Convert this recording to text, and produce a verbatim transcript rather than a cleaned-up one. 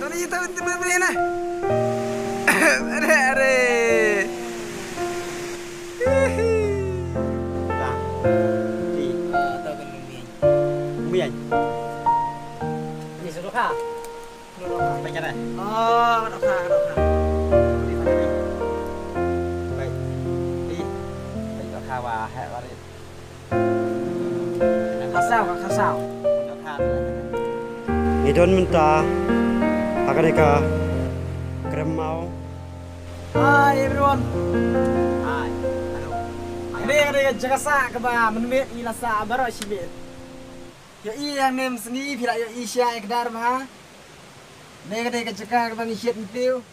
Tadi kita berhenti mana? Are, are. Hihi. Bang. Di. Ah, tahu kan Mian. Mian. Ni suruh kah? Suruh kah? Baca dah. Oh, suruh kah, suruh kah. Baik. Di. Baik, suruh kah, wah, hai, wah. Kha saw, kha saw. Ngi don mynta ha kane ka krem maw. Hi everyone. Hi. Hello. Kane ka dei ka jaka sah kaba mynmiet ngi la sah baroh shibit. Ïohi hangne mynsngi phi la ïohi sha ïa ka dar bha. Kane ka dei ka jaka kaba ngi shet myntiew.